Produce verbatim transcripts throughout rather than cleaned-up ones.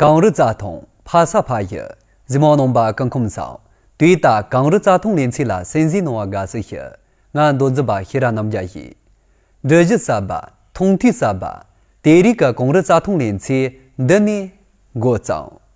གངས་རི་རྩྭ་ཐང་ཕ་ས་ཕ་ཡུལ། གཟིགས་མོ་ནང་པ་སྐུ་ཁམས་བཟང་། དུས་ད་གངས་རི་རྩྭ་ཐང་ལེ་ཚན་ལ་གསན་གཟིགས་གནང་བ་དགའ་བསུ་ཞུ། ང་མདོ་འཛིན་པ་ཤེས་རབ་རྣམ་རྒྱལ་ཡིན། འགྲུལ་བཞུད་གསར་པ། མཐོང་ཐོས་གསར་པ། དེ་རིང་གི་གངས་རི་རྩྭ་ཐང་ལེ་ཚན་འདི་ནས་འགོ་བརྩམས།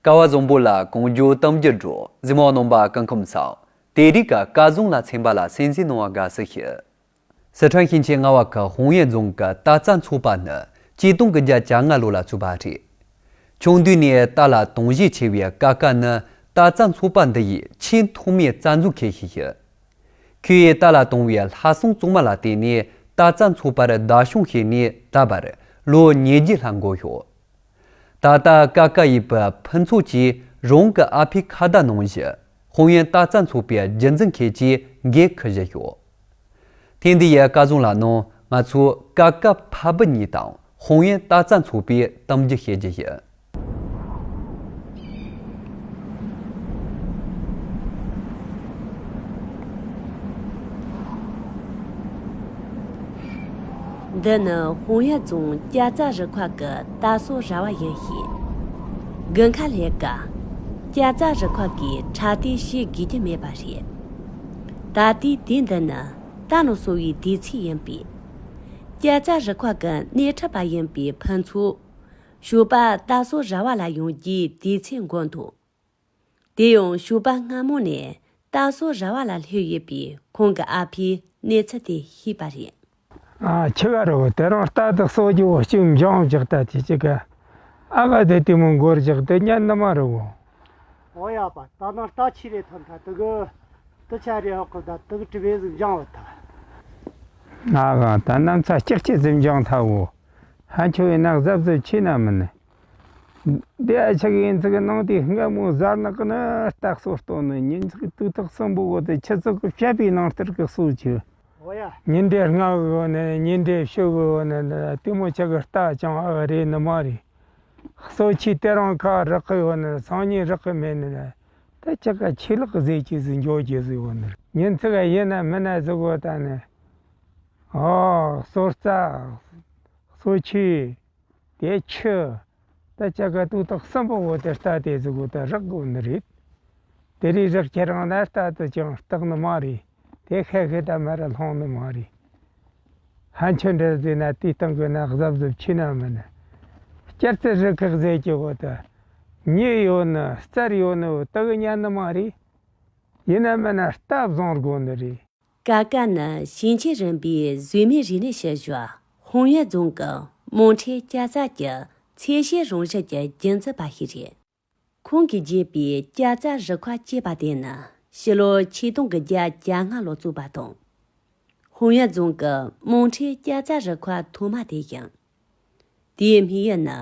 སྐལ་བ་བཟང་པོ་ལ་གང་བྱུང་གཏམ་རྒྱུད་འགྲོ། གཟིགས་མོ་ནང་པ་སྐུ་ཁམས་བཟང་། དེ་རིང་གི་སྐལ་བཟང་ལ་ཚན་པ་ལ་གསན་གཟིགས་གནང་བ་དགའ་བསུ་ཞུ། སི་ཁྲོན་ཞིང་ཆེན་རྔ་བ་ཁུལ་ཧུང་ཡན་རྫོང་གི་ཏ་རྩྭ་ཚོགས་པ་ནི་ཆིག་སྟོང་དགུ་བརྒྱ་གྱ་ལྔ་ལོ་ལ་བཙུགས་པ་རེད། ཆུང་དུས་ནས་ཏ་ལ་དུང་ཞེན་ཆེ་བའི་ཀ་ཀ་ནི་ཏ་རྩྭ་ཚོགས་པ་འདི་ཡི་ཆེས་ཐོག་མའི་རྩྭ་འཛུགས་མཁན་ཞིག་ཡིན། ཁོས་ཏ་ལ་བཏང་བའི་ལྷ་སྲུང་བཙུན་མ་ལ་བརྟེན་ནས་ཏ་རྩྭ་ཚོགས་པར་བདག་སྐྱོང་བྱས་ནས་ད་བར་ལོ་ཉེར་བརྒྱད་ལྷག་འགོར་ཡོད། ད་ལྟ་ཀ་ཀ་ཡི་བུ་ཕུན་ཚོགས་ཀྱིས་རང་གི་ཨ་ཕའི་ཁ་བརྡ་ནང་བཞིན་ཧུང་ཡན་ཏ་རྩྭ་ཚོགས་པའི་རྒྱུན་འཛིན་མཁན་གྱི་འགན་འཁུར་བཞིན་ཡོད། ཐེངས་འདིའི་སྐལ་བཟང་ལ་ནང་ང་ཚོ་ཀ་ཀ་ཕ་བུ་གཉིས་དང་ཧུང་ཡན་ཏ་རྩྭ་ཚོགས་པའི་གཏམ་རྒྱུད་བཤད་རྒྱུ་ཡིན། འདི་ནི་ཧུང་ཡན་རྫོང་སྐྱ་རྩྭ་རུ་ཁག་གི་ཏ་སོ་ར་བ་ཡིན་ཞིང་། དགུན་ཁ་སླེབས་སྐབས་སྐྱ་རྩྭ་རུ་ཁག་གི་འཁྲབ་སྟོན་བྱེད་དགོས་རྒྱུ་མེད་པ་རེད། ད་ལྟའི་དུས་འདི་ནི་ཏ་ལ་སོ་བའི་དུས་ཚིགས་ཡིན་པས། སྐྱ་རྩྭ་རུ་ཁག་གི་སྣེ་ཁྲིད་པ་ཡིན་པའི་ཕུན་ཚོགས། ཞོགས་པ་ཏ་སོ་ར་བ་ལ་ཡོང་རྒྱུའི་དུས་ཚོད་འགོར་འདུག་དེ་ཡང་ཞོགས་པ་སྔ་མོ་ནས་ཏ་སོ་ར་བ་ལ་སླེབས་ཡོད་པའི་ཁོང་གི་ཨ་ཕས་གནས་ཚུལ་དེ་ཤེས་པ་རེད། ཨ། ཁྱི་ག་རེད། དེ་རིང་རྟ་དེ་གསོ་རྒྱུ་བོ་གཅིག་འབྱུང་བཞག་ད་དེ་གཅིག་ག་ཨ་ག་དེ་དེ་མོ་འགོར་བཞག་དེ་ཉན་ནི་མ་རེད་བོ། འོ་ཡ་པ། ད་ནང་རྟ་ཆི་རེ་ཐོན་ཐ་དུ་གི་དུ་ཆ་རེ་ཧོག་གི་ད་དུ་གི་དྲི་བེ་ཟིག་འབྱང་བ་ཐ། ང་གང་ད་ནམ་ཚ་ལྕགས་ཆི་ཟིག་འབྱང་ཐ་བོ། ཧ་ཆོ་ཡིན་ན་གཟབ་གཟབ་ཆི་ན་མིན། འདི་ཨ་ཆག་ཡིན་ཚིག་ནང་དེ་སྔ་མོ་གཟར་ནག་ནི་རྟ་གསོ་སྟོན་ནི་ཉིན་ཚིག་དུས་ཐག་གསུམ་པོ་བོ་དེ་ཆུ་ཚོད་གི་བཤད་པའི་ནང་ལྟར་གི་གསོ་ཆུ། འོ་ཡ། ཉིན་འདྲའི་སྔ་གི་བོ་ནི་ཉིན་འདྲའི་ཕྱི་གི་བོ་ནི་དེ་མོ་ཆག་གི་རྟ་ཅང་ཨ་གི་རེད་ནི་མ་རེད། གསོ་ཆུ་དེ་རང་ཁ་རག་གི་ཡོད་ནི་སང་ཉིན་རག་གི་མེད་ནི་ནི། ད་ཆ་ག་ཆུ་ལག་གི་ཟས་ཀྱི་ཟིག་འཇོག་རྒྱུ་ཟིག་ཡོད་ནི་རེད། ཉིན་ཚིག་ག་ཡིན་ན་མིན་ན་ཟིག་གོ་ད་ནི། ཨོ། གསོ་རྩྭ། གསོ་ཆུ། དེ་ཆུ། ད་ཆ་ག་དུས་ཐག་གསུམ་པོ་བོ་དེ་རྟ་དེ་ཟིག་གོ་ད་རག་དགོས་ནི་རེད། དེ་རིང་རག་ཁྱེད་རང་ན་རྟ་དེ་ཅང་རྟག་ནི་མ་རེད། དེ་ཤེད་ཤེད་ད་མ་ར་ལྷོང་ནི་མ་རེད། ཧན་ཆོས་འདྲ་ཟེར་ན་དེའི་སྟེང་གི་ན་གཟབ་གཟབ་ཆེ་ན་མིན། སྐྱར་ཚེ་རི་ཁག་ཟེར་གྱི་བོ་ད། མྱི་ཡོད་ནི་རྩར་ཡོད་ནི་བོ་དག་ཉན་ནི་མ་རེད། ཡིན་ན་མིན་ན་རྟ་བཟང་དགོས་ནི་རེད། ཀ་ཀ་ནི་ཞིང་ཆེན་རིམ་པའི་ཟོས་མའི་རིག་གནས་ཞིབ་བཤེར་ཧུང་ཡོན་རྫོང་གི་མོང་ཁྲེ་སྐྱ་རྩྭ་གྱི་ཚད་བཤེར་རང་བཞིན་གྱི་རྒྱུན་འཛིན་པ་ཞིག་རེད། ཁོང་གིས་བརྗེས་པའི་སྐྱ་རྩྭ་རུ་ཁག་ཅེས་པ་དེ་ནི་ཕྱི་ལོ་ཆིག་སྟོང་དགུ་བརྒྱ་གྱ་ལྔ་ལོ་བཙུགས་པ་དང་། ཧུང་ཡོན་རྫོང་གི་མོང་ཁྲེ་སྐྱ་རྩྭ་རུ་ཁག་ཐོག་མ་དེ་ཡིན། དེའི་དམིགས་ཡུལ་ནི་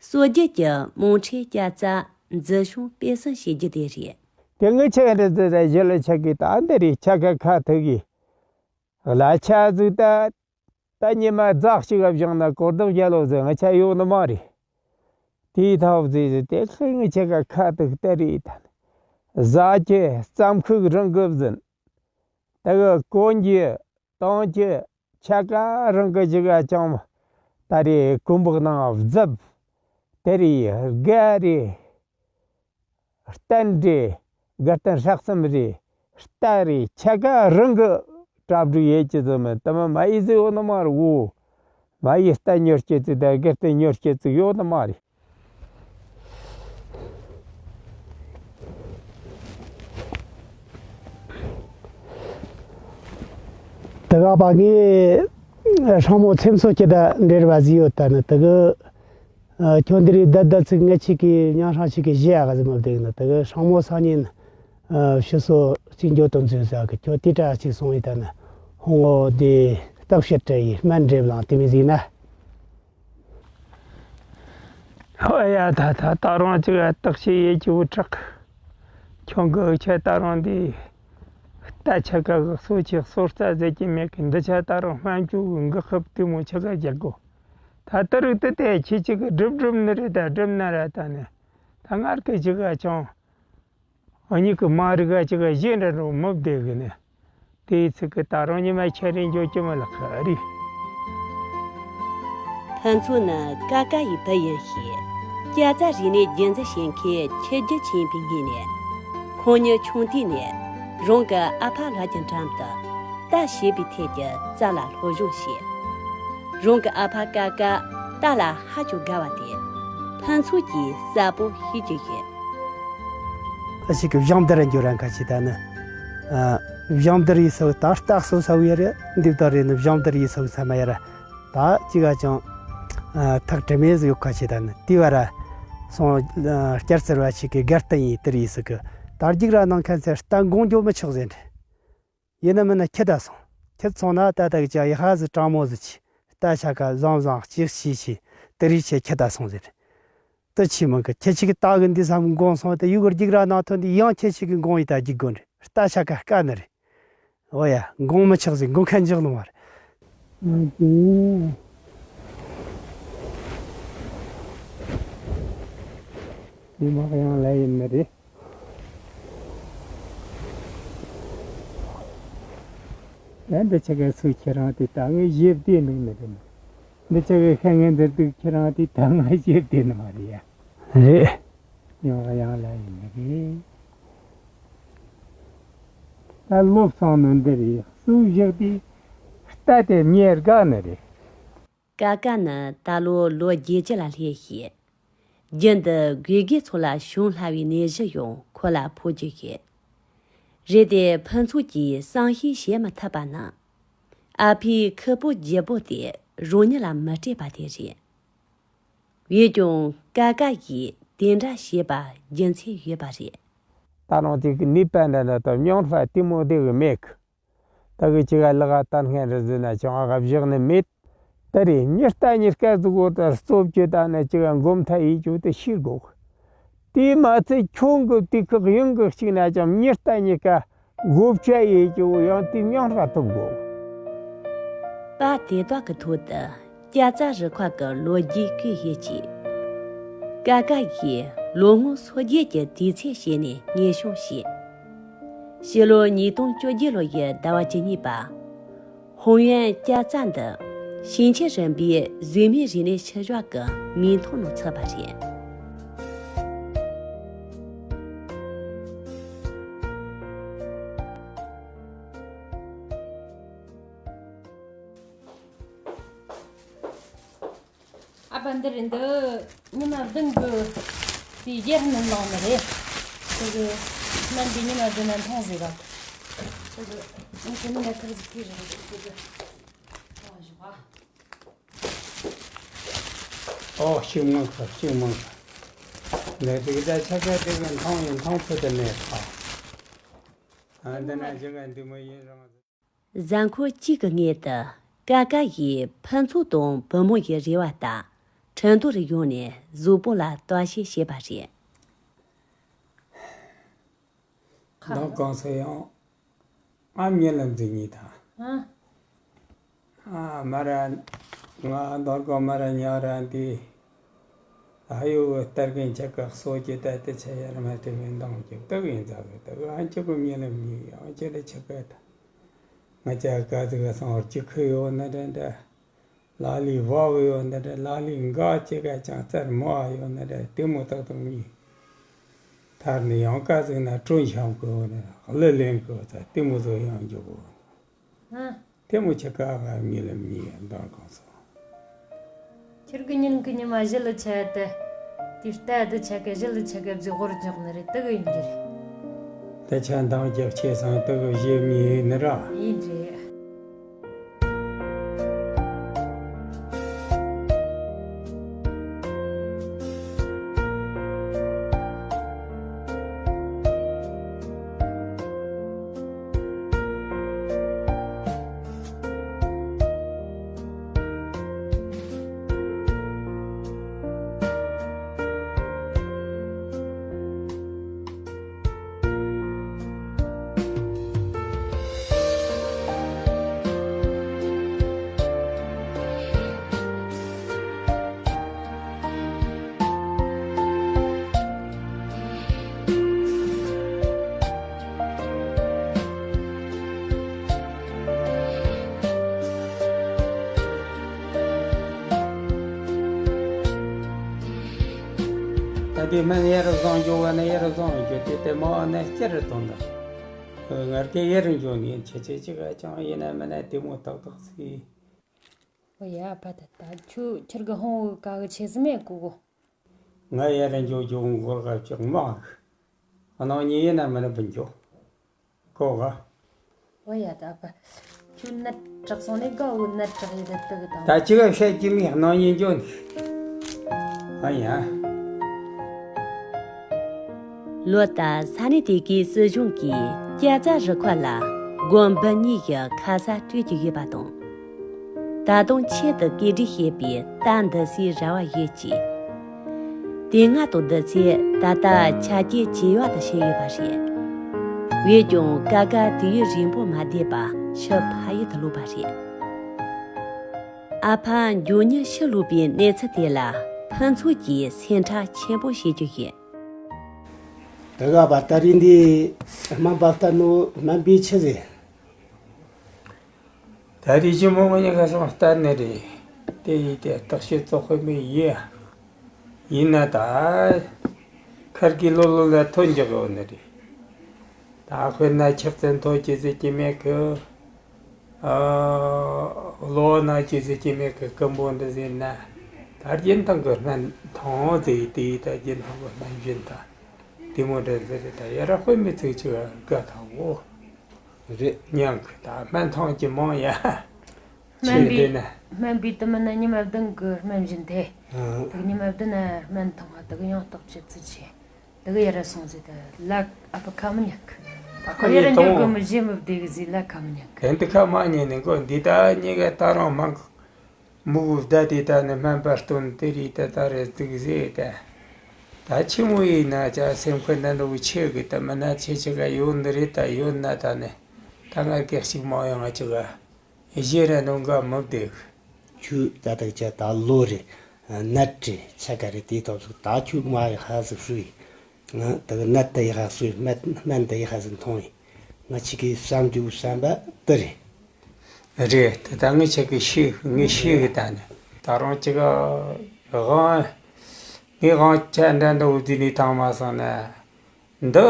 སྲོལ་རྒྱུན་གྱི་མོང་ཁྲེ་སྐྱ་རྩྭ་འཛིན་སྐྱོང་སྤེལ་གསུམ་བྱེད་རྒྱུ་དེ་རེད། དེ་ངི་ཆ་འདྲི་ཟེར་ད་ཞི་ལ་ཆ་གི་ད་འདི་རེད། ཆ་ག་ཁ་ཐུག་གི་ལ་ཆ་ཟིག་ད། ད་ཉི་མ་རྫ་གཅིག་ག་བཞེངས་ན་གོར་ལྡོག་རྒྱལ་ལོ་ཟེར་ང་ཆ་ཡོད་ནི་མ་རེད། དེའི་ཐབས་ཟེར་ཟེར་དེ་ཁོས་ངི་ཆ་ག་ཁ་ཐུག་ད་རེད་ད། ཟ་རྒྱུ་རྩམ་ཁུག་རང་གི་བཟིན། ད་གི་གོན་རྒྱུ་གཏོང་རྒྱུ་ཆ་ག་རང་གི་ཅི་ག་ཅང་མ། ད་རེས་གོམ་པག་ནང་བརྫབ། དེ་རེས་སྒ་རེ། སྟན་རེ། སྒ་སྟན་སྲེག་གསུམ་རེ། རྟ་རེ་ཆ་ག་རང་གི་གྲ་སྒྲིག་ཡེད་ཀྱི་ཟིག་མིན་དེ་མ་མ་ཡེད་ཟིག་ཡོད་ནི་མ་རེད་བོ། མ་ཡེད་རྟ་ཉོར་སྐྱེ་ཚིག་དང་སྒ་སྟན་ཉོར་སྐྱེ་ཚིག་ཡོད་ནི་མ་རེད། དགའ་པ་ངས་སྲང་མོ་ཚེམ་སོ་ཁྱེད་ད་འབྲེལ་བ་ཟིག་ཡོད་ད་ནི་དེ་གི་ཁྱོད་འདི་རིགས་བསྡད་བསྡད་ཚིག་ངེད་ཆིག་གི་མྱང་སྲང་ཆིག་གི་བཞི་ཡ་ག་ཟི་མ་བདེ་གི་ནི་དེ་གི་སྲང་མོ་སང་ཉིན་ཕྱི་སོ་གཅིག་འགྱོ་དོན་ཚོད་ཟ་གི་ཁྱོད་དེ་གྲ་གཅིག་སོང་ཡི་ད་ནི་ཧོང་ངོ་དེ་སྟག་ཤེད་བྲལ་ཡི་སྨན་འབྲེབ་ལང་དེ་མི་ཟིག་ན། ཨོ་ཡ་ད་ད་ད་རུང་ཅིག་ཨ་སྟག་ཤེད་ཡེ་ཅིག་བུ་ཁྲག་ཁྱོད་གི་ཆ་ད་རུང་དེ་རྟ་ཆ་ག་གི་གསོ་ཆེ་གསོ་རྩ་ཟེར་གྱི་མེད་གི་འདི་ཆ་ད་རུང་སྨན་བཅོས་གི་འགག་ཁབ་དེ་མོ་ཆ་ག་རྒྱག་གོ། ད་ལྟ་རིག་ཏུ་དེ་ཁྱེད་ཅིག་གི་སྒྲུབ་སྒྲུབ་ནི་རེད་ད་སྒྲུབ་ན་ར་ད་ནི་ད་ངར་གི་ཅིག་ག་ཅུང་ཨ་ཉིག་གི་མ་རིག་ག་ཅིག་ག་གཞན་འདྲ་འགྲོ་མི་བདེ་གི་ནི་དེའི་ཚིག་གི་ད་རུང་ཉི་མ་ཁྱེད་རིང་འགྱོ་ཀྱི་མི་ལགས་ཁ་རི། ཕུན་ཚོགས་ནི་ཀ་ཀ་ཡི་བུ་ཡིན་ཞེས་སྐྱ་རྩ་རིག་གནས་རྒྱུན་འཛིན་བྱེད་མཁན་ཆེད་རྒྱུ་ཆེན་པོའི་ངོས་ནས་ཁོང་ཉིད་ཆུང་དུས་ནས་རང་གི་ཨ་ཕ་ལྷ་རྒྱུ་འགྲམ་དུ་རྟ་བྱེད་པའི་ཐད་ཀྱི་རྩལ་ལ་སློབ་སྦྱོང་བྱས། རང་གི་ཨ་ཕ་ཀ་ཀ་རྟ་ལ་ཧ་ཅང་དགའ་བ་དེ་ཕུན་ཚོགས་ཀྱིས་གསལ་པོ་ཤེས་ཀྱི་ཡོད། ཨ་ཞིག་གི་བཞང་དར་འགྱུར་རན་ཁ་ཆེ་ད་ནི། ཨ། བཞང་དར་ཡི་སོ་ད་རྟགས་སོ་ས་བུ་ཡ་རེ་འདི་ལྟར་རེ་ནི་བཞང་དར་ཡི་སོ་ས་མ་ཡ་ར། ད་ཅི་ག་ཅང་། ཨ། ཐག་དྲི་མེད་ཟིག་ཡོད་ཁ་ཆེ་ད་ནི་དེ་བ་ར། སོང་། ཨ། བསྐྱར་ཟེར་བ་ཞིག་གི་སྒར་ཏན་ཡི་དར་ཡི་སོ་གི་ད་རྒྱུག་ར་ནང་ཁན་ཚེ་རྟ་འགོང་རྒྱུ་མི་ཆོག་ཟེར། ཡིན་ན་མིན་ན་ཁྱི་ད་སོང་། ཁྱི་སོང་ན་ད་ད་གི་ཅག་ཡི་ཧ་ཟི་དྲང་མོ་ཟི་ཆི། རྟ་ཆ་ཁ་བཟང་བཟང་ཅིག་ཤི་ཤི་དེ་རིགས་ཆེ་ཁྱི་ད་སོང་ཟེར། ཏི་ཆི་མང་གི་ཁྱེད་ཆི་གི་ཏག་གི་འདི་སམ་དགོང་སོང་དེ་ཡུ་གུར་རྒྱུག་ར་ནང་ཐོན་དེ་ཡང་ཁྱེད་ཆི་གི་དགོང་ཡི་ད་རྒྱུག་དགོ་ནི་རེད། རྟ་ཆ་ཁ་དཀའ་ནི་རེད། འོ་ཡ་དགོང་མི་ཆགས་ཟིན་དགོང་ཁ་འཇག་ལོང་བ་རེད། ཨ་ཙི། དེ་མ་ག་ཡང་ལ་ཡིན་ནི་རེད། ད་འདི་ཆ་ག་སུ་ཁྱེད་རང་དེ་ད་ངས་ཞེབ་བལྟས་འདུག་ནི་རེད། འདི་ཆ་ག་ཤ་ངན་འདིར་འདུག་ཁྱེད་རང་དེ་ད་ང་ཞེབ་བལྟས་ནི་མ་རེད་ཡ། རེད། ཡང་ཡང་ལ་ཡིན་ནི་རེད། ད་ལོ་བསང་ནི་འདི་རེད། སུ་བཞག་དེ་རྟ་དེ་ཉེར་དགའ་ནི་རེད། ཀ་ཀ་ནི་ད་ལོ་ལོ་བརྒྱད་ཅུ་ལ་སླེབས་ཤིང་། རྒྱུན་དུ་དགོས་དགེ་ཚོ་ལ་བྱུང་སླ་བའི་ནད་གཞི་ཡང་ཁོ་ལ་ཕོག་རྒྱུ་ཡོད། རེད་དེ་ཕུན་ཚོགས་ཀྱིས་བསམ་ཤེས་བྱེད་མི་ཐུབ་པ་ནི། ཨ་ཕའི་ཁུ་པོ་བརྗེ་པོ་དེ་རང་ཉིད་ལ་མི་སྤྲད་པ་དེ་རེད། ཡིན་ཀྱང་ཀ་ཀ་ཡིས་དེ་འདྲ་བྱས་པ་རྒྱུ་མཚན་ཡོད་པ་རེད། ད་རུང་དེ་གི་ནུས་པ་འདྲ་འདྲ་དང་མྱོང་བ་དེ་མོ་དེ་གི་མེད་གི། ད་གི་ཅི་ག་ལག་ག་ལྟ་མཁན་རེ་ཟིན་ན་ཅང་ཨ་ག་བཞག་ནི་མེད། ད་རེས་ཉི་ལྟ་ཉི་སྐད་ཟིག་གོ་ད་རྩོབ་ཀྱི་ད་ནི་ཅི་ག་འགོམ་ཐ་ཡིས་ཀྱོ་དེ་ཤེས་དགོ་གི། དེས་མ་ཚད་ཁྱོད་གི་དུས་ཁག་ཡིན་གི་གཅིག་ན་ཅང་ཉི་ལྟ་ཉི་སྐད་བགོ་བཤའ་ཡིས་ཀྱོ་ཡང་དེ་མྱང་ར་ཐུབ་དགོ་གི། པ་དེ་དག་གི་ཐོག་ཏུ་སྐྱ་རྩ་རི་ཁ་གི་ལོ་རྒྱུས་བཀོད་ཡོད་ཅིང་། ཀ་ཀ་ཡིས་ལོ་ངོ་སོ་བརྒྱད་ཀྱི་དུས་ཚོད་བྱས་ནས་ཉེ་ཞོ་བྱས། ཕྱི་ལོ་ཉིས་སྟོང་བཅོ་བརྒྱད་ལོ་ཡི་ཟླ་བ་བཅུ་གཉིས་པ། ཧོང་ཡོན་སྐྱ་རྩ་འདི་ཞིང་ཆེན་རིམ་པའི་གཟུགས་མེད་རིག་གནས་ཆུ་བཞག་གི་མིང་ཐོག་ནས་ཚུད་པ་རེད། ཨ་ཕ་འདི་རེད་འདི། ཉི་མ་བདུན་གི་དེའི་རྒྱལ་ནང་ལངས་ནི་རེད། དེ་གི་སྨན་དེ་ཉི་མ་བདུན་ན་འཐུང་ཟེར་བ། དེ་གི་ཨང་ཁོ་ཉི་མ་ཁར་ཟིག་དེ་རེད་དེ་གི་འཐུང་བཞག་པ། ཨོ་ཤིག་མང་ཁ་ཤིག་མང་ཁ། ནས་དེ་གི་ད་ཆ་ཁ་དེ་གི་འཐུང་ཡིན་འཐུང་ཕུ་དེ་ནས་ཁ། ཨ་འདི་ན་ཇི་ག་འདི་མ་ཡིན་རང་། གཟའ་འཁོར་གཅིག་གི་སྔོན་དུ་ཀ་ཀ་ཡིས་ཕུན་ཚོགས་དང་བུ་མོ་ཡི་རེ་བ་ལྟར་ཁྲིན་ཏུའུ་རུ་ཡོང་ནས་གཟུགས་པོ་ལ་བརྟག་དཔྱད་བྱས་པ་རེད། མདང་གང་ས་ཡང་ཨ་མྱི་ལ་འཛིན་ཉིད་དང་། ཨ་མ་ར་ང་མདང་གང་མ་ར་ཉག་ར་འདི། ཨ་ཡོ་གི་སྟར་གིན་ཆ་ག་གསོ་ཅི་ད་དེ་ཆ་ཡར་མ་དེ་མིན་འདང་གི་ད་གིན་ཛ་གི་ད་གི་ཨ་ཅི་གི་མྱི་ལ་མྱི་ཨ་ཅི་ལ་ཆ་ག་ད། ང་ཅག་ག་ཟིག་ག་སང་བར་གྱི་ཁུ་ཡོད་ན་འདྲ་འདྲ། ལ་ལི་བག་ཡོད་ན་འདྲ་ལ་ལི་འགའ་ཅི་ག་ཅང་རྩར་མོ་ཨ་ཡོད་ན་འདྲ་དེ་མོ་ཏག་ཏག་མྱི། ཐར་ནི་ཡང་ག་ཟིག་ན་དྲུང་འཆམ་གི་ཡོད་ན་གླུ་ལེན་གི་ཡོད་ཚ་དེ་མོ་ཟིག་ཡང་འཇོག་གི་ཡོད་ན། དེ་མོ་ཆ་ག་ག་མྱི་ལ་མྱི་ཡང་འདང་གང་སོང་། ཁྱེད་ཀྱི་ཉིན་གི་ཉི་མ་གཞི་ལ་ཆ་དེ། དེ་ལྟ་དུ་ཆ་ག་གཞི་ལ་ཆ་ག་བཟི་གོར་འཇོག་ནི་རེད་དུ་གི་ཡིན་གྱི་རེད། དེ་ཆ་འདང་རྒྱབ་ཆེ་སང་དུ་གི་གཞི་མྱི་ཡིན་ནི་ར། ཡིན་རེད། དེ་མིན་ཡར་བཟང་འགྱོ་བ་ན་ཡར་བཟང་འགྱོ་དེ་དེ་མ་བ་ན་སྐྱར་གཏོང་ད། ངར་གེ་ཡར་འགྱོ་ནས་ཁྱེད་ཆེ་ཆེ་ག་ཅང་ཡིན་ན་མིན་ན་དེ་མོ་ཏག་ཏག་སི། ཨོ་ཡ་ཕ་ད་ད་ཁྱོད་ཁྱེར་གི་ཧོང་བུ་ག་གི་ཆེ་ཟི་མེད་གོ་གོ། ང་ཡར་འགྱོ་འགྱོ་འགོར་ག་ཅག་མ་གི། ཨ་ནང་ཉི་ཡིན་ན་མིན་ན་བུ་འགྱོ། གོ་ག། ཨོ་ཡ་ད་ཕ། ཁྱོད་ནད་དྲག་སོང་ནས་དགའ་བོ་ནད་དྲག་ཡོད་ད་དུ་གི་དང་། ད་ཅི་ག་བཤད་ཀྱི་མི་སྣང་ཉིན་འཇོན། ཨ་ཡ། ལོ་ལྟར་ས་གནས་དེ་གའི་སྲིད་གཞུང་གིས་སྐྱ་རྫ་རི་ཁ་ལ་དགོན་པ་གཉིས་ཀྱི་ཁ་ས་སྤྲོད་ཀྱི་ཡོད་པ་དང་། ད་དུང་ཆེད་དུ་གྲ་སྒྲིག་བྱེད་པའི་རྟ་འདི་སའི་ར་བ་ཡོད་ཅིང་། དེ་སྔ་དང་འདི་ཚོས་ད་ལྟ་ཆ་རྐྱེན་ཇེ་ཡག་ཏུ་ཕྱིན་ཡོད་པ་རེད། འོན་ཀྱང་ཀ་ཀ་དུས་ཡུན་རིང་པོ་མ་བསྡད་པར་ཕྱིར་ཕ་ཡུལ་དུ་ལོག་པ་རེད། ཨ་ཕ་མགྱོགས་མྱུར་ཕྱིར་ལོག་པའི་གནས་ཚུལ་དེ་ལ་ཕུན་ཚོགས་ཀྱིས་སེམས་ཁྲལ་ཆེན་པོ་བྱེད་ཀྱི་ཡོད། ད་ག་བ་ད་རིང་འདི་སྨན་པ་ལྟ་ནོ་སྨན་པའི་ཆི་ཟེར། ད་རེས་ཀྱི་མོ་ངོ་ཉི་ཁ་སང་ལྟར་ནི་རེད། དེ་ཡིན་ཏེ་བརྟག་དཔྱད་བཙོག་དཔེ་མི་ཡིན། ཡིན་ན་ད་ཁར་གི་ལོ་ལོ་ལ་ཐོན་འཇོག་ཡོད་ནི་རེད། ད་དཔེར་ན་ཆག་ཚན་ཐོ་ཅི་ཟེར་གྱི་མེད་གི། ཨ་གློ་ན་ཅི་ཟེར་གྱི་མེད་གི། སྐམ་པོ་འདི་ཟེར་ན་ད་རྒྱུན་ཐང་གི་སྨན་ཐང་ཟེར་དེ་ད་རྒྱུན་ཐང་གི་སྨན་བཞིན་ད་དེ་མོ་འདྲ་ཟེར་རེད། ད་ཡ་ར་དཔེ་མི་ཚིག་ཅིག་དགའ་ཐང་ངོ་། རེད། ཉང་གི་ད་སྨན་ཐང་གི་མང་ཡ། སྨན་ཆེ་པའི་དེ་ན། སྨན་པའི་དུ་མི་ན་ཉི་མ་བདུན་གི་སྨན་བཞིན་ཏེ། ཨ། དུ་ཉི་མ་བདུན་ན་སྨན་ཐང་བ་དུ་གི་ཡང་རྟགས་ཆེ་ཚུལ་ཆེ། དུ་གི་ཡ་ར་སོང་ཟེར་ད་ལ་ཨ་ཕ་ཁ་མི་ཉག་ད་ཁོ་ཡ་ར་འགྱོ་གི་མི་བཞི་མི་བདེ་གི་ཟེར་ལ་ཁ་མི་ཉག་དེ་འདི་ཁ་མ་ཉན་ནི་གོ་འདི་ད་ཉི་ག་ད་རང་མང་གི། མུ་གུ་བདའ་དེ་ད་ནི་སྨན་པ་སྟོན་དེ་རིགས་ད་ད་རེ་ཙིག་ཟེར་ད། ད་ཆི་མོ་ཡིན་ན་ཅག་སེམས་ཁོ་ན་འགྲོ་གི་ཆེ་གི་ད་མི་ན་ཆེ་ཆེ་ག་ཡོད་འདི་རེད། ད་ཡོད་ན་ད་ནི་ད་ང་སྐད་ཅིག་མ་ཡོང་ང་ཅི་ག་གཞི་ར་ནོ་འགའ་མི་བདེ་གི། ཁྱོད་ད་ལྟ་ཅག་ད་ལོ་རེ་ནད་རེ་ཆ་ག་རེ་དེ་ཐོབ་ཟིག་ད་ཁྱོད་མ་ཡི་ཧ་ཟིག་ཧྲུ་ཡི། ང་ད་གི་ནད་ད་ཡི་ཧ་སུ་ཡི་སྨན་སྨན་ད་ཡི་ཧ་ཟིག་མཐོང་ཡི། ང་ཆི་གི་བསམ་རྒྱུ་བསམ་པ་དེ་རེད། རེད། དེ་ད་ངས་ཆ་གི་ཤི་ངས་ཤི་གི་ད་ནི་ད་རང་ཅི་ག་དབང་ངས་དབང་ཆ་འདྲ་འདྲ་བོ་བརྫིས་ནས་བཏང་མ་སོང་ན་འདི།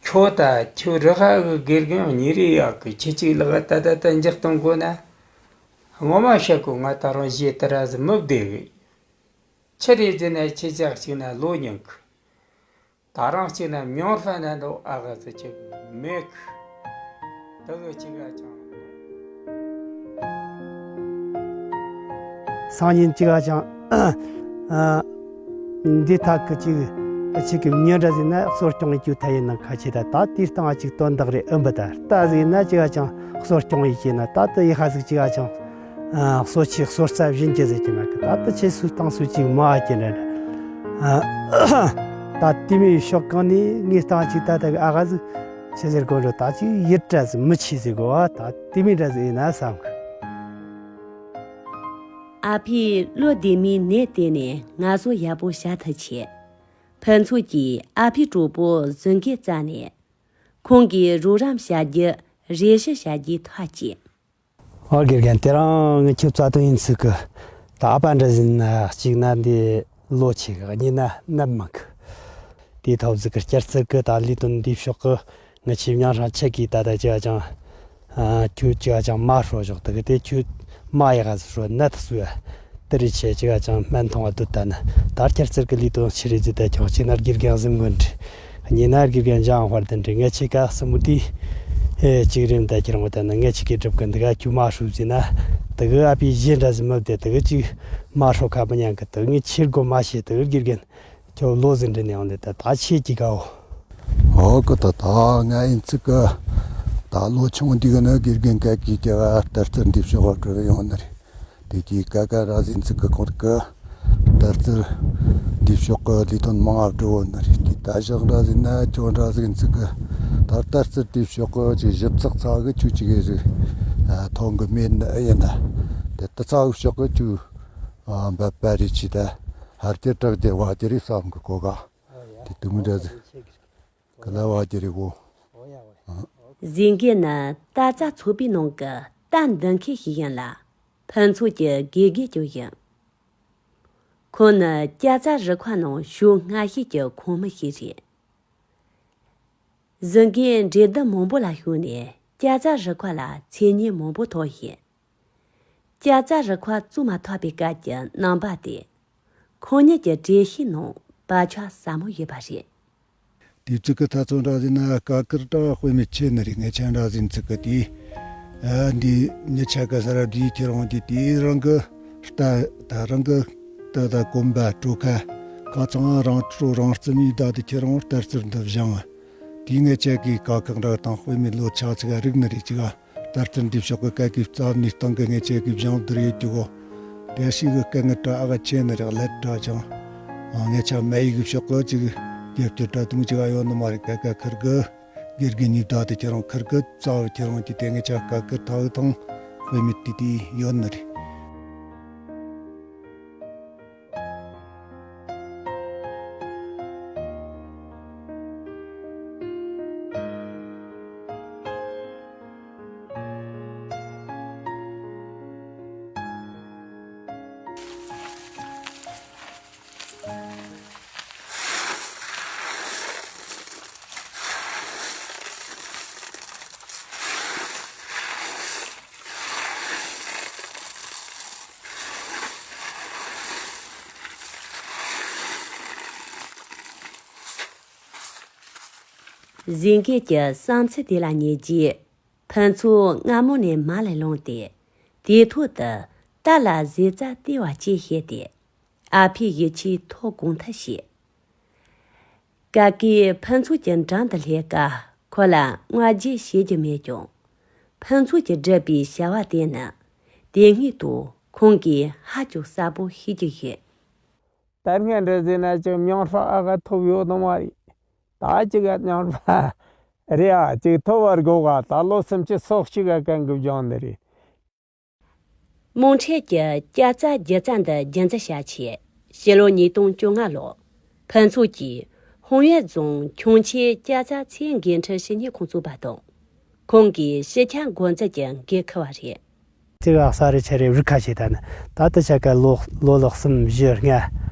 ཁྱོད་ད་ཁྱོད་རི་ཧ་གི་དགེ་རྒན་ཉིན་རེ་ཡག་གི་ཁྱི་གཅིག་ལག་ད་ད་ད་འཇག་གཏོང་དགོས་ན། ངོ་མ་བཤད་གོ་ང་ད་རང་གཞས་ཏི་ར་ཟི་མི་བདེ་གི། ཆི་རེད་ཟེར་ན་ཁྱི་ཅག་གཅིག་ན་ལོ་ཉུང་གི། ད་རང་གཅིག་ན་མྱོང་ཧྥ་ན་འདུག་ཨ་ག་ཟི་ཅིག་མེད་གི། ད་གི་གཅིག་ག་ཅང་། སང་ཉིན་གཅིག་ག་ཅང་། ཨ། འདི་ཐག་གི་ཅིག་ཅིག་གི་མྱི་འདྲ་ཟིན་ན་གསོ་སྐྱོང་ཡི་རྒྱུ་ཐ་ཡིན་ན་ཁ་ཆེ་ད་ད་དེའི་སྟེང་ཅིག་དོན་དག་རེ་ཨིན་པ་ད་ལྟ་ཟིན་ན་ཅིག་ག་ཅང་གསོ་སྐྱོང་ཡི་ཅེ་ན་ད་ད་ཡི་ཧ་ཟིག་ཅིག་ག་ཅང་། ཨ། གསོ་ཆས་གསོ་རྩ་བཞིན་གྱི་ཟེར་གྱི་མ་གི་ད་ད་ཆེ་སུ་སྟེང་སུ་ཅིག་མ་ཨ་ཅེ་འདྲ་འདྲ། ཨ། ད་དེ་མི་ཤོག་གང་ནི་ངའི་སྟེང་ཅིག་ད་ད་གི་ཨ་ག་ཟིག་ཆེ་ཟེར་དགོས་འགྲོ་ད་ཅིག་ཡིད་འདྲ་ཟིག་མི་ཆེ་ཟེར་དགོས་ཨ་ད་དེ་མི་འདྲ་ཟིག་ཡིན་ན་བསམ་གི། ཨ་ཕས་བློ་བདེ་མིན་ནད་དེ་ནས་ང་ཚོ་ཡག་པོ་བྱ་ཐུབ་ཆེད། ཕུན་ཚོགས་ཀྱིས་ཨ་ཕའི་གྲོགས་པོ་ཟིན་གེ་བཙལ་ནས། ཁོང་གིས་རོགས་རམ་བྱ་རྒྱུ་རེ་ཞུ་བྱ་རྒྱུའི་ཐག་བཅད། ཨོ་དགེ་རྒན་དེ་རང་ངི་ཁྱོད་རྩ་དོན་ཡིན་ཚིག་གི། ད་ཨ་ཕ་འདྲ་ཟིན་ན་གཅིག་ན་འདི་ལོ་ཆེ་གི་གཉིས་ན་ནད་མང་གི། དེའི་ཐོབ་ཟིག་གི་སྐྱར་ཚིག་གི་ད་ལས་དོན་འདི་ཕྱོགས་གི། ངི་ཆེ་མྱང་ཧྲང་ཆེ་གི་ད་ད་ཅི་བ་ཅང་། ཨ། ཁྱོད་ཅི་བ་ཅང་མ་ཧྲོ་ཞོག་ད་གི་དེ་ཁྱོད་མ་ཡ་ག་ཟི་ཧྲོ་ནད་སུ་ཡ། དེ་རི་ཆེ་ཅི་བ་ཅང་སྨན་ཐོང་བ་དུད་ད་ནི་ད་སྐྱར་ཚིག་གི་ལས་དོན་ཆི་རེ་ཟི་ད་ཁྱོད་གཅིག་ན་དགེ་རྒན་གཟིམ་དགོན་འདྲི། གཉིས་ན་དགེ་རྒན་འཇང་དཔལ་ལྡན་འདྲི། ངི་ཆེ་ག་སི་མུ་དི། ཨེ། གཅིག་རིམ་ད་ཁྱེར་འོང་ད་ནི་ངི་ཆེ་གི་སྒྲུབ་གི་འདི་ག་ཁྱོད་མ་ཧྲུ་ཟི་ན། ད་གི་ཨ་ཕའི་གཞས་འདྲ་ཟི་མི་བདེ་ད་གི་ཅིག་མ་ཧྲོ་ཁ་མི་ཉན་གི་ད་གི་ངི་ཆེར་གོ་མ་ཤེས་ད་གི་དགེ་རྒན། ཁྱོད་ལོ་ཟིན་འདྲི་ནས་འོང་དེ་ད་ད་ཆེ་གི་གའོ། ཨོ་ཀི་ད་ད་ང་ཡིན་ཚིག་གི། ད་ལོ་ཆུང་འདི་གི་ནི་དགེ་རྒན་ག་གི་ཀྱ་ག་ལྟར་ཚུར་འདི་ཕྱོགས་ག་འགྲོ་ཡོང་ནི་རེད། དེ་གི་ཀ་ཀ་ར་ཟིན་ཚིག་གི་ཁོང་གི་ལྟར་ཚུར་འདི་ཕྱོགས་གི་ལས་དོན་མང་ང་འགྲོ་ཡོང་ནི་རེད། དེ་ད་ཞག་ར་ཟིན་ན་ཁྱོད་ར་ཟིན་ཚིག་གི་ད་ལྟར་ཚུར་འདི་ཕྱོགས་གི་ཅིག་ཞིབ་ཚགས་ཚགས་གི་ཆུ་ཅིག་གི་ཟིག་ཐོང་གི་མེད་ནི་ཡིན་ན། དེ་ད་ཚགས་གི་ཕྱོགས་གི་ཆུ། ཨ། འབད་པ་རེ་ཆི་ད་ཧར་ཅི་དྲག་དེ་བ་ཅི་རེ་བསམ་གི་གོ་ག། དེ་དུ་མི་འདྲ་ཟིག་ག་ལ་བ་ཅི་རེ་གོ། ཟིན་གེ་ནི་ད་ཙ་ཚོགས་པའི་ནང་གི་ད་འདི་མཁན་ཞིག་ཡིན་ལ། ཕུན་ཚོགས་ཀྱི་དགེ་རྒན་ཀྱང་ཡིན། ཁོང་ནི་ལྕགས་རྩ་རུ་ཁག་ནང་ཞུགས་སྔ་ཤོས་ཀྱི་ཁོངས་མི་ཞིག་རེད། གཟིམ་དགའི་འབྲེལ་ཟླ་མང་པོ་ལ་ཞུགས་ནས་ལྕགས་རྩ་རུ་ཁག་ལ་མཚན་སྙན་མང་པོ་ཐོགས་ཤིང་། ལྕགས་རྩ་རུ་ཁག་བཙུགས་མ་ཐག་པའི་སྐབས་ཀྱི་རྣམ་པ་དེ། ཁོང་ཉིད་ཀྱི་འགྲེལ་བཤད་ནང་བག་ཆགས་ཟབ་མོ་ཡོད་པ་རེད། དུས་ཚོད་ཀྱི་ཐ་ཚོ་འདྲ་ཟིན་ན་དཀའ་ཁག་དང་དཔེ་མེད་ཆེ་ནི་རེད། ངེད་ཆ་འདྲ་ཟིན་ཚིག་གི་དེ། ཨ་འདི་ཉི་ཆ་ག་ས་ར་བསྡུས་ཁྱེད་རང་གི་དེ་རང་གི་ལྟ་ད་རང་གི་ལྟ་ད་གོམ་པ་སྤྲོ་ཁ་ཁ་ཚང་རང་སྤྲོ་རང་རྩི་མི་ད་དེ་ཁྱེད་རང་ལྟར་ཚུལ་འདི་བཞེངས། དེ་ངེད་ཆ་གི་དཀའ་ཁག་འདྲ་དང་དཔེ་མེད་ལོ་ཆག་ཚིག་རིག་ནི་རེད་ཅིག་ཨ། ལྟར་ཚུལ་འདི་ཕྱོགས་ཀྱི་སྐད་ཀྱི་རྩ་ནས་སྟེང་གི་ངེད་ཆ་གི་བཞེངས་བསྡུར་ཡོད་ཀྱི་གོ། དེ་ཞིག་གི་སྐད་ངན་དྲ་ཨ་ག་ཆེ་ནི་རེད་ལད་དྲ་ཅང་། ངེད་ཆ་མ་ཡིག་གི་ཕྱོགས་ཀྱི་ཅིག་རྒྱབ་སྐྱོར་དྲ་དུང་ཅིག་ཨ་ཡོད་ནི་མ་རེད། ཀ་ཀ་ཁིར་གི་དགེ་རྒན་གཉིས་ད་དེ་ཁྱེད་རང་ཁིར་གི་རྩ་བའི་ཁྱེད་རང་གི་དེ་ངེད་ཆ་ཀ་ཀི་ཐག་དང་དཔེ་མེད་དེ་དེ་ཡོད་ནི་རེད། གཟིམ་དགའི་གི་བསམ་ཚུལ་དེ་ལ་ཉན་རྗེས། ཕུན་ཚོགས་སྔ་མོ་ནས་མར་ལ་ལངས་ཏེ། དེའི་ཐོག་ཏུ་རྟ་ལ་ཟས་རྩྭ་སྟེར་བ་བཅས་བྱས་ཏེ། ཨ་ཕའི་ཡིད་ཆེས་ཐོབ་གོང་ཐུག་བྱས། ཀ་ཀས་ཕུན་ཚོགས་ཀྱི་འགྲམ་དུ་སླེབས་སྐབས་ཁོ་ལ་བསྔགས་བརྗོད་བྱེད་རྒྱུ་མེད་ཀྱང་། ཕུན་ཚོགས་ཀྱིས་བསྒྲུབས་པའི་བྱ་བ་དེ་ནི་དེ་སྔའི་དང་ཁོང་གིས་ཧ་ཅང་གསལ་པོ་ཤེས་ཀྱི་ཡོད། ད་སྔ་འདྲ་ཟེར་ན་ཅང་མྱོང་ཧྲ་ཨ་ག་ཐོབ་ཡོད་ནི་མ་རེད། ད་ཅིག་ག་མྱོང་ཧྲ་རེད་ཨ། ཅིག་ཐོབ་པར་དགོས་ག་ད་ལོ་སུམ་ཅུ་སོ་གཅིག་ག་གན་གི་སྦྱོང་ནི་རེད། རྨོངས་འཕྲེད་ཀྱི་སྐྱ་རྩ་སྒྱུ་རྩལ་འདི་རྒྱུན་འཛིན་བྱ་ཆེད། ཕྱི་ལོ་ཉིས་སྟོང་བཅོ་ལྔ་ལོར་ཕུན་ཚོགས་ཀྱིས་ཧུང་ཡོན་རྫོང་ཁྱུང་ཆེན་སྐྱ་རྩ་ཚེ་འགན་འཁྲི་ཞུ་སྙན་ཁང་བཙུགས་པ་དང་། ཁོང་གིས་ཕྱི་ཁྱབ་འགོ་འཛིན་གྱི་འགན་འཁུར་བ་རེད། དེ་ག་ས་རེ་ཆ་རེ་རིག་ཁ་ཆེ་ད་ནི་ད་ལྟ་ཆ་ག་ལོ་ལོ་ལོ་གསུམ་བཞི་ལྔ་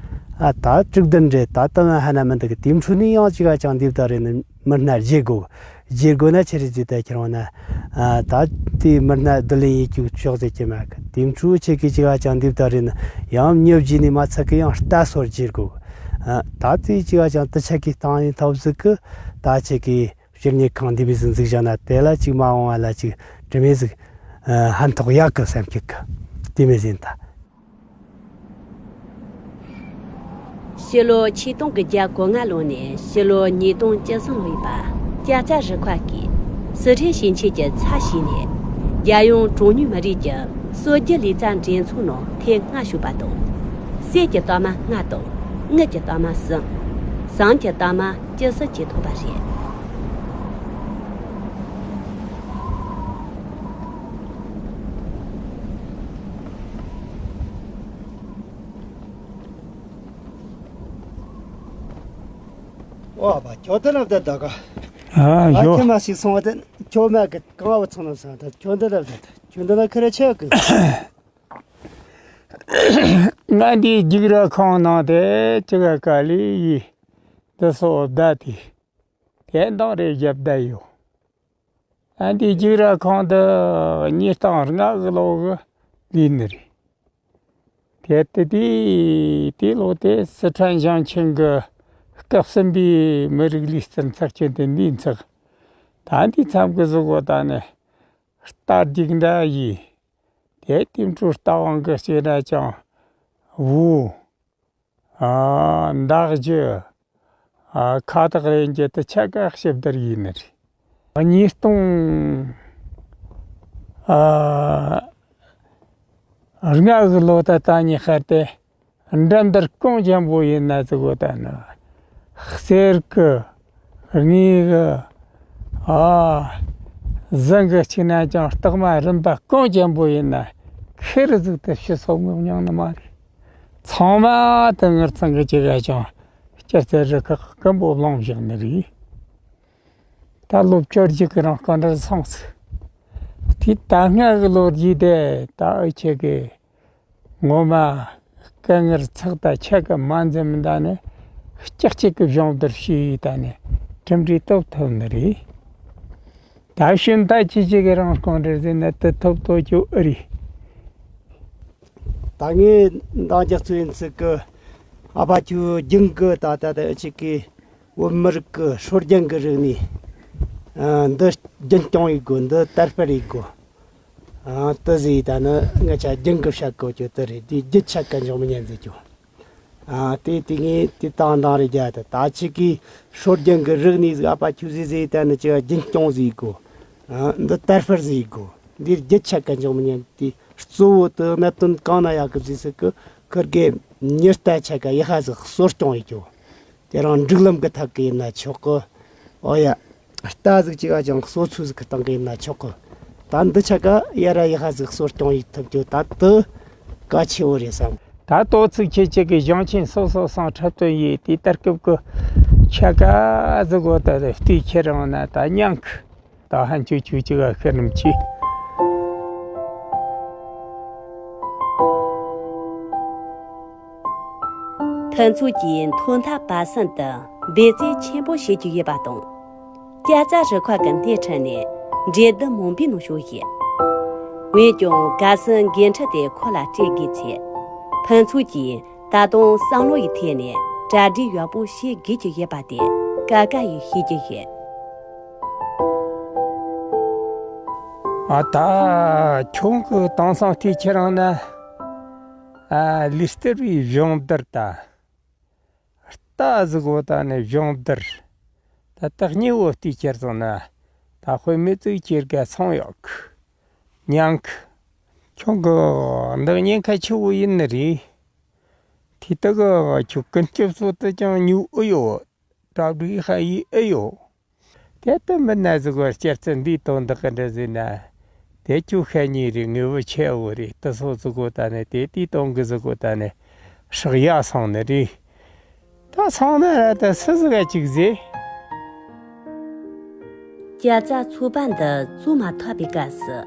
ཨ་ད་དྲུག་བདུན་རེད། ད་ལྟ་ང་ཧ་ན་མི་འདུག་གི། དེ་འཕྲོ་ནས་ཡང་ཅིག་ག་ཅང་འདེབས་ད་རེད་ནི་མི་སྣ་བརྗེ་དགོས། བརྗེ་དགོས་ན་ཆི་རེད་ཟེར་ད་ཁྱེད་རང་ན། ཨ་ད་དེ་མི་སྣ་བསྡུ་ལེན་ཡེད་རྒྱུ་ཕྱོགས་ཟེར་གྱི་མེད་གི། དེ་འཕྲོ་ཆེ་གི་ཅིག་ག་ཅང་འདེབས་ད་རེད་ནི་ཡང་མྱི་བརྗེ་ནི་མ་ཚད་གི་ཡང་རྟ་སོར་བརྗེ་དགོས། ཨ་ད་དེ་ཅིག་ག་ཅང་དུ་ཆ་གི་བཏང་ཡིན་ཐབས་ཟིག་གི་ད་ཆེ་གི་སྤྱིར་ཉེ་གང་འདི་བས་འཛུགས་བཞག་ན་དེ་ལ་ཅིག་མ་འོང་བ་ལ་ཅིག་དྲི་མེད་ཟིག་ཨ་ཕན་ཐོགས་ཡག་གི་སེམས་སྐྱིད་གི་དེ་མེད་ཟིན་ད། ཕྱི་ལོ་ཆིག་སྟོང་དགུ་བརྒྱ་གོ་ལྔ་ལོ་ནས་ཕྱི་ལོ་ཉིས་སྟོང་བཅུ་གསུམ་ལོ་ཡིན་པ། སྐྱ་རྩ་རུ་ཁག་གིས་སི་ཁྲོན་ཞིང་ཆེན་གྱི་ཚབ་བྱས་ནས་རྒྱལ་ཡོངས་གྲངས་ཉུང་མི་རིགས་ཀྱི་སྲོལ་རྒྱུན་ལུས་རྩལ་འགྲན་ཚོགས་ནང་ཐེངས་ལྔ་ཞུགས་པ་དང་། གསེར་གྱི་རྟགས་མ་ལྔ་དང་། དངུལ་གྱི་རྟགས་མ་གསུམ། ཟངས་ཀྱི་རྟགས་མ་བཅུ་གསུམ་བཅས་ཐོབ་པ་རེད། ཨོ་ཨ་ཕ་ཁྱོད་དེ་ལབ་ད་ད་ག་ཨ་ཨ་ཡོ། ཁྱེད་མ་ཞིག་སོང་བ་དེ་ཁྱོད་མ་གི་གང་བ་ཚང་ལ་སོང་ད་ཁྱོད་འདི་ལབ་ད་ད་ཁྱོད་འདི་ལ་ཁ་ར་ཆག་གི་ང་འདི་རྒྱུགས་ར་ཁང་ནང་དེ་ཅི་ག་ག་ལི་ཡི་འདི་སོ་བདའ་དེ་དེ་འདང་རེ་བརྒྱབ་བསྡད་ཡོད། ཨ་འདི་རྒྱུགས་ར་ཁང་དུ་ཉིས་སྟོང་ལྔ་གི་ལོ་གི་ལུས་ནི་རེད། དེ་ལྟ་དེ་དེ་ལོ་དེ་སི་ཁྲོན་ཞིང་ཆེན་གྱི་སྐབས་གསུམ་པའི་མི་རིགས་ལུས་རྩལ་ཚོགས་ཆེན་དེ་འདིའི་ཚོགས། ད་འདི་མཚམས་ཀྱི་གཟུགས་པོ་ད་ནི་རྟ་རྒྱུག་འདྲ་ཡིས། དེ་དེ་འཕྲོ་རྟ་དབང་གི་སྐྱེ་འདྲ་ཅང་བུ། ཨ་མདའ་རྒྱུ། ཨ་ཁ་བཏགས་རེ་འགྱེད་དུ་ཆ་ག་ཞིབ་བསྡུར་ཡིན་ནི་རེད། ཉིས་སྟོང་ཨ་ལྔ་གི་ལོ་ད་ད་ཉི་ཤར་ཏེ་འགྲན་བསྡུར་གང་ཅན་པོ་ཡིན་ན་ཟིག་གོ་ད་ནི་གསེར་གི་དངུལ་གི་ཨ་ཟངས་གི་གཅིག་ན་ཅང་རྟགས་མ་རིམ་པ་གང་ཅན་པོ་ཡིན་ན་ཁེར་ཟིག་ཏུ་ཕྱི་སོ་ངོ་མྱོང་ནི་མ་རེད། ཚང་མ་དེ་ངར་ཚང་གི་ཅི་ག་ཅང་སྐྱ་རྩལ་རུ་ཁག་སྐམ་པོ་བླངས་བཞག་ནི་རེད། ད་ལོ་བཅོ་བརྒྱད་གི་རིང་སྐུ་འདྲར་སོང་ཚུལ། དེ་ད་སྔ་གི་ལོ་རྒྱུས་དེ་ད་ཨུ་ཆེ་གི་ངོ་མ་ དཀའ་ངལ་ཚགས་དང་ཆ་ག་མ་འཛེམ་ད་ནི་ལྕགས་གཅིག་གི་སྦྱོང་བརྡར་བྱས་ཡིས་ད་ནི་གྲུབ་འབྲས་ཐོབ་ཐུབ་ནི་རེད། ད་ཤིན་ད་ཅི་ཅིག་གི་རང་སྐོང་འདྲ་ཟེར་ན་དུ་ཐོབ་ཐོབ་ཅོ་ཨི་རེད། ད་ངས་འདང་རྒྱག་ཚུལ་ཡིན་ཚིག་གི། ཨ་ཕ་ཁྱོད་རྒྱུན་གི་ད་ད་ད་ཨ་ཅིག་གི་བོད་མི་རིགས་ཀྱི་སྲོལ་རྒྱུན་གྱི་རིག་གནས། ཨ། འདི་རྒྱུན་སྐྱོང་ཡེད་དགོས། འདི་དར་སྤེལ་ཡེད་དགོས། ཨ། དེ་ཟིག་ད་ནི་ང་ཆ་རྒྱུན་གྱི་བཤད་གོ་རྒྱུ་དེ་རེད། དེ་རྒྱུན་ཆད་ག་འཇོག་མི་ཉན་ཟེར་རྒྱུ། ཨ། དེ་དེ་ངས་དེ་དང་འདང་རེ་རྒྱག་ད། ད་ཅིག་གི་སྲོལ་རྒྱུན་གྱི་རིག་གནས་ཟིག་ཨ་ཕ་ཁྱོད་ཟིག་ཟིག་ད་ནི་ཅིག་རྒྱུན་སྐྱོང་ཟིག་ཡེད་དགོས། ཨ། འདི་དར་སྤེལ་ཟིག་ཡེད་དགོས། འདིར་རྒྱུན་ཆད་ག་འཇོག་མི་ཉན། དེ་གཙོ་བོ་དེ་གནད་དོན་གང་ན་ཡག་གི་ཟིག་ཟིག་གི་ཁུར་གེ་མྱི་རྟ་ཆད་ག་ཡག་པ་ཟིག་གསོ་སྐྱོང་ཡེད་རྒྱུ། དེ་རང་སྒྲིག་ལམ་གྱི་ཐད་ཀྱི་ཡིན་ན་ཆོག་གི། ཨོ་ཡ། རྟ་ཟིག་ཅིག་ག་ཅང་གསོ་ཚུལ་ཟིག་གི་སྟེང་གི་ཡིན་ན་ཆོག་གི། ད་འདི་ཆ་ག་ཡ་ར་ཡག་པ་ཟིག་གསོ་སྐྱོང་ཡེད་ཐུབ་རྒྱུ་ད་དེ་གལ་ཆེ་བོ་རེད་བསམ། ད་ལྟོ་ཚིག་ཁྱེད་ཅིག་གི་གཞུང་ཆེན་སོ་སོ་སང་འཁྲབ་སྟོན་ཡེད་དེ་དར་སྐབས་ཀྱི་ཆ་ག་ཟིག་གོ་ད་ལྟའི་ཁྱེད་རང་ན་ད་ཉང་གི། ད་ཧན་ཆུ་ཆུ་ཅི་ག་ཤི་རིམ་ཆི། ཕུན་ཚོགས་ཀྱིས་མཐོ་མཐའ་བར་གསུམ་དུ་འབད་བརྩོན་ཆེན་པོ་བྱེད་ཀྱི་ཡོད་པ་དང་། སྐྱ་རྩ་རུ་ཁག་གི་སྣེ་ཁྲིད་ནས་འབྲེལ་གཏུག་མང་པོའི་ནང་ཞུགས་ཡོད། འོན་ཀྱང་གལ་སྲིད་འགན་འཁྲི་དེ་ཁོ་ལ་སྤྲད་དགོས་ཚེ། ཕུན་ཚོགས་ཀྱིས་ད་དུང་བསམ་བློ་ཡི་ཐད་ནས་གྲ་སྒྲིག་ཡག་པོ་བྱེད་དགོས་ཀྱི་ཡོད་པ་དེ་ཀ་ཀ་ཡིས་ཤེས་ཀྱི་ཡོད། ཨ། ད་ཁྱོད་ཀྱི་དེང་སང་དེ་ཁྱེད་རང་ན། ཨ། ལུས་སྟེར་བའི་སྦྱོང་བརྡར་ད། རྟ་ཟིག་གོ་ད་ནི་སྦྱོང་བརྡར། ད་ལྟ་སྙིང་བོ་དེ་ཁྱེར་སོང་ན། ད་དཔེ་མི་ཚིག་ཁྱེར་ག་ཚང་ཡོད་གི། ཉང་གི། ཁྱོད་ཀྱི་འདི་ཉེན་ཁ་ཆེ་བོ་ཡིན་ནི་རེད། དེ་དག་གི་ཁྱོད་ཀུན་སྤྱོད་སོགས་དུ་ཀྱང་ཉུག་ཨེ་ཡོད། གྲ་སྒྲིག་ཧ་ཡིན་ཨེ་ཡོད། དེ་ལྟ་མིན་ན་ཟིག་གོ་སྐྱེར་ཚེ་འདིའི་དོན་དག་གི་འདྲ་ཟིན་ན། དེ་ཁྱོད་ཤ་ཉེ་རེད། ངེས་པོ་ཆེ་བོ་རེད། དེ་སོགས་ཟིག་གོ་ད་ནི་དེ་དེའི་དོན་གི་ཟིག་གོ་ད་ནི་ཧྲག་ཡག་སོང་ནི་རེད། ད་སོང་ན་ར་ད་སུ་ཟིག་ག་ཅིག་ཟེ། སྐྱ་རྩ་ཚོགས་པ་འདི་བཙུགས་མ་ཐག་པའི་སྐབས་སུ།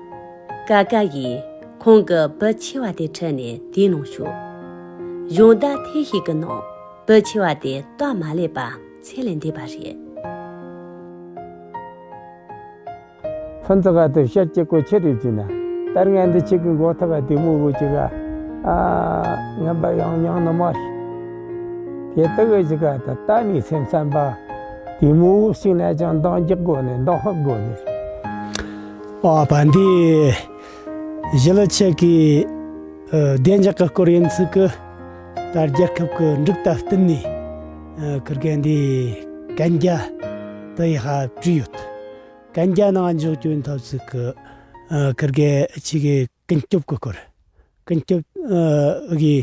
ཀ་ཀ་ཡིས་ཁོང་གི་བུ་ཆེ་བ་དེ་ཁྲིད་ནས་དེའི་ནང་ཞུགས། གཞུང་བརྡ་ཐེངས་ཤིག་གི་ནང་བུ་ཆེ་བ་དེ་སྟབས་མ་ལེགས་པ་ཚད་ལས་འདས་པ་རེད། ཕུན་ཚོགས་ག་དེ་བཤད་ཀྱི་གོ་ཆེ་རེད་ཟེར་ན། ད་ང་འདི་ཅིག་གི་མགོ་ཐག་ག་དེ་མོ་བོ་ཅིག་ག་ཨ། ངན་པ་ཡང་མྱོང་ནི་མ་རེད། དེ་ལྟ་བུ་ཞིག་ག་ད་ལྟ་ནས་སེམས་བསམ་པ་དེ་མོ་བོ་ཞིག་ན་ཅང་འདང་རྒྱག་དགོས་ནི། འདང་ཧབ་དགོས་ནི། ཨ་ཕ་འདི་ཞི་ལི་ཆེ་གི་ཨ། བདེ་འཇགས་ཀྱི་སྐོར་ཡིན་ཚིག་གི། ད་རྒྱལ་ཁབ་ཀྱི་འགྲིག་ད་བསྟུན་ནས་ཨ། ཁིར་གེ་འདི་གན་རྒྱ་དེ་ཡི་ཧ་བྲིས་ཡོད། གན་རྒྱ་ནང་འཇོག་རྒྱུ་ཡིན་ཐབས་ཚིག་གི་ཨ། ཁིར་གེ་ཆི་གི་ཀུན་སྐྱོབ་ཀྱི་སྐོར། ཀུན་སྐྱོབ་ཨ། གི་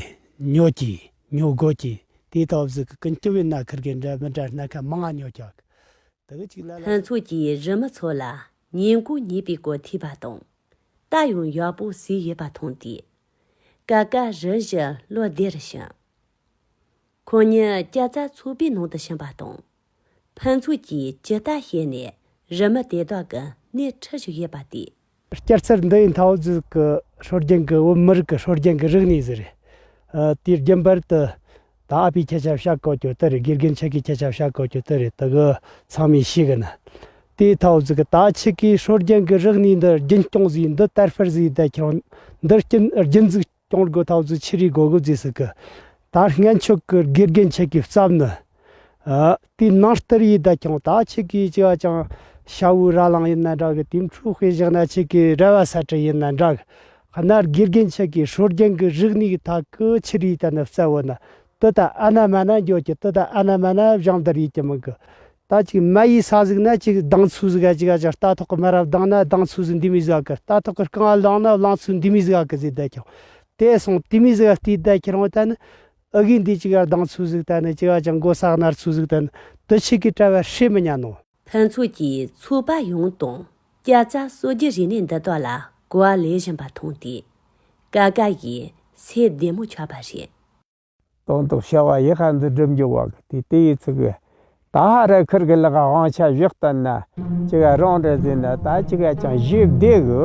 ཉོ་གི་ཉོ་དགོས་ཀྱི། དེའི་ཐོག་ཟིག་གི་ཀུན་སྐྱོབ་ཡིན་ན་ཁིར་གི་འདྲ་མི་འདྲ་སྣ་ཁ་མང་ང་ཉོ་རྒྱག་གི། དེ་གི་ཅིག་ལ་ལ། ཕུན་ཚོགས་ཀྱིས་རི་མི་ཚོ་ལ་ཉེན་ཁོ་རྙེད་པའི་སྐོར་ཐོས་པ་དང་། རྟ་ཡང་ཡག་པོ་བཟས་ཡོད་པ་མཐོང་དུས། ཀ་ཀ་རེ་བཞིན་བློ་བདེ་རུ་ཕྱིན། ཁོང་ཉིད་སྐྱ་རྩ་ཚོགས་པའི་ནང་དུ་ཕྱིན་པ་དང་། ཕུན་ཚོགས་ཀྱིས་ཇི་ལྟར་བཤད་ནས་རི་མི་དེ་དག་གི་སྣེ་ཁྲིད་བཞིན་ཡོད་པ་དེས། སྐྱ་རྩར་འདི་ཡི་མཐའ་ཟིག་གི་སྲོལ་རྒྱུན་གི་བོད་མི་རིགས་ཀྱི་སྲོལ་རྒྱུན་གི་རིག་གནས་ཟིག་རེད། ཨ། དེའི་རྒྱུན་པར་དུ་ད་ཨ་ཕའི་ཁྱེད་ཆ་བཤད་གོ་རྒྱུ་དེ་རེད། དགེ་རྒན་ཆེ་གི་ཁྱེད་ཆ་བཤད་གོ་རྒྱུ་དེ་རེད། དེ་གི་ཚང་མས་ཤེས་གི་ན། དེའི་མཐའ་ཟིག་གི་ད་ཆེ་གི་སྲོལ་རྒྱུན་གི་རིག་གནས་འདི་རྒྱུན་སྐྱོང་ཟིག་འདི་དར་སྤེལ་ཟིག་ད་ཁྱོད་འདི་རྒྱུན་རྒྱུན་ཟིག་སྐྱོང་དགོས་ཐབས་ཟིག་ཆི་རེད་དགོས་གི་ཟེར་ཟིག་གི། ད་སྔོན་ཆད་ཀྱི་དགེ་རྒན་ཆེ་གི་བསམ་ནི། ཨ། དེའི་ནང་ལྟར་ཡིན་ད་ཀྱང་ད་ཆེ་གི་ཅི་བ་ཅང་ཤ་བོའི་ར་ལང་ཡིན་ན་འདྲ་གི། དེའི་འཕྲུལ་དཔེ་བཞག་ན་ཆེ་གི་ར་བ་ས་ཁྲ་ཡིན་ན་འདྲ་གི། གནའ་དགེ་རྒན་ཆེ་གི་སྲོལ་རྒྱུན་གི་རིག་གནས་གི་ཐད་གི་ཆི་རེད་ད་ནི་བསམ་བོ་ན། དེ་ད་ཨ་ན་མ་ན་འགྱོ་གི། དེ་ད་ཨ་ན་མ་ན་སྦྱོང་བརྡར་ཡེད་གི་མི་གི། ད་ཅིག་མ་ཡི་ས་ཟིག་ན་ཅིག་ལྡང་ཚུལ་ཟིག་ག་ཅིག་ག་ཅིག་རྟ་ཐོག་གི་མ་རབས་ལྡང་ན་ལྡང་ཚུལ་ཟིག་འདི་མི་ཟིག་ག་གི། རྟ་ཐོག་གི་རྐང་བ་ལྡང་ན་ལྡང་ཚུལ་འདི་མི་ཟིག་ག་གི་ཟེར་བསྡད་ཀྱང་། དེ་སོང་དེ་མི་ཟིག་ག་བལྟས་བསྡད་ཁྱེར་འོང་ད་ནི་ཨ་གི་འདི་ཅིག་ག་ལྡང་ཚུལ་ཟིག་ད་ནི་ཅིག་ག་ཅང་མགོ་ས་གནར་ཚུལ་ཟིག་ད་ནི་དེ་ཆི་གི་གྲྭ་བ་ཧྲེ་མི་ཉན་ནོ། ཕུན་ཚོགས་ཀྱིས་ཚོགས་པ་ཡོངས་དང་སྐྱ་རྩ་གསོ་རྒྱུ་རིག་གནས་འདི་དག་ལ་གོ་བ་ལེན་བཞིན་པ་མཐོང་དུས། ཀ་ཀ་ཡིས་སེམས་བདེ་མོ་ཆགས་པ་རེད། དོན་དུ་བྱ་བ་ཡི་ཧ་འཛི་སྒྲུབ་འགྱུར་བ་གི་དེ་དེ་ཡི་ཚིག་གི། ད་ཧ་ར་ཁིར་གི་ལག་དབང་ཆ་བཞག་བསྟན་ན་ཅི་ག་རང་རེད་ཟེར་ན་ད་ཅི་ག་ཅང་བཞེས་བདེ་གི།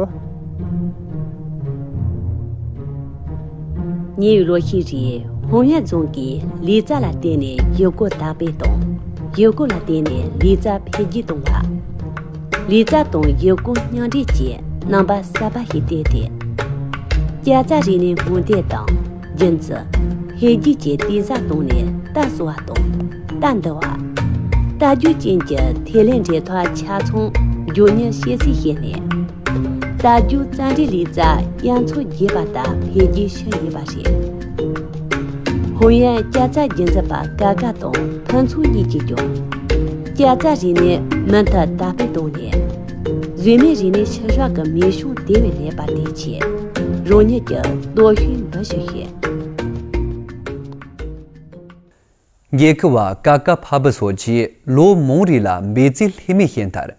ཉེ་བའི་ལོ་ཤས་རིང་ཧུང་ཡོན་རྫོང་གིས་ལུས་རྩལ་ལ་བརྟེན་ནས་ཡུལ་སྐོར་དར་སྤེལ་དང་། ཡུལ་སྐོར་ལ་བརྟེན་ནས་ལུས་རྩལ་འཕེལ་རྒྱས་གཏོང་བ། ལུས་རྩལ་དང་ཡུལ་སྐོར་མཉམ་འདྲེས་ཀྱི་རྣམ་པ་གསར་པ་ཞིག་བཏོད་དེ། སྐྱ་རྩལ་རིག་གནས་སྔོག་འདོན་དང་རྒྱུན་འཛིན། འཕེལ་རྒྱས་ཀྱི་ལྟེ་བཟའ་བཏང་ནས་རྟ་གསོ་བ་དང་། རྟ་འདུལ་བ། རྟ་རྒྱུག་ཅན་གྱི་ཐེ་ལེ་འབྲེལ་ཐག་ཆ་ཚང་མགྱོགས་མྱུར་སྐྱེད་སྲིང་བྱས་ནས། རྟ་རྒྱུག་རྩལ་འགྲན་ལུས་རྩལ་དབྱར་མཚོ་རྒྱས་པ་ལྟར་འཕེལ་རྒྱས་ཕྱིན་ཡོད་པ་རེད། ཧུང་ཡོན་སྐྱ་རྩལ་རྒྱུན་འཛིན་པ་ཀ་ཀ་དང་ཕུན་ཚོགས་གཉིས་ཀྱིས་ཀྱང་། སྐྱ་རྩལ་རིག་གནས་མུ་མཐུད་དར་སྤེལ་བཏང་ནས། གཟུགས་མོའི་རིག་གནས་ཕྱི་བཞག་གི་མིག་ཤུགས་དེ་བས་ལེགས་པ་སྟོན་ཆེད། རང་ཉིད་ཀྱི་སྟོབས་ཤུགས་འབུལ་ཞུ་ཞུས། འགན་འཁུར་བ་ཀ་ཀ་ཕ་བུ་སོགས་ཀྱིས་ལོ་མང་རིང་ལ་འབད་བརྩོན་ལྷོད་མེད་བྱས་མཐར།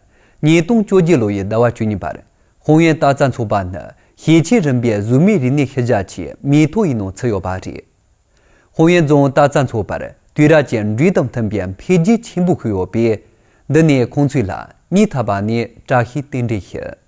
ཉིས་སྟོང་བཅོ་བརྒྱད་ལོ་ཡི་ཟླ་བ་བཅུ་གཉིས་པར་ཧུང་ཡོན་སྟག་རྩལ་ཚོགས་པ་ནི་ཞེ་ཆེན་རིམ་པའི་གཟུགས་མེད་རིག་གནས་ཤུལ་བཞག་ཆེད་མིང་ཐོ་ཡི་ནང་ཚུད་ཡོད་པ་རེད། ཧུང་ཡོན་རྫོང་སྟག་རྩལ་ཚོགས་པར་དུས་རབས་ཀྱི་འགྲོས་དང་མཐུན་པའི་འཕེལ་རྒྱས་ཆེན་པོ་ཕྱིན་ཡོད་པས། འདི་ནས་ཁོང་ཚོས་ལ་སྙིང་ཐག་པ་ནས་བཀྲ་ཤིས་རྟེན་འབྲེལ་ཞུ།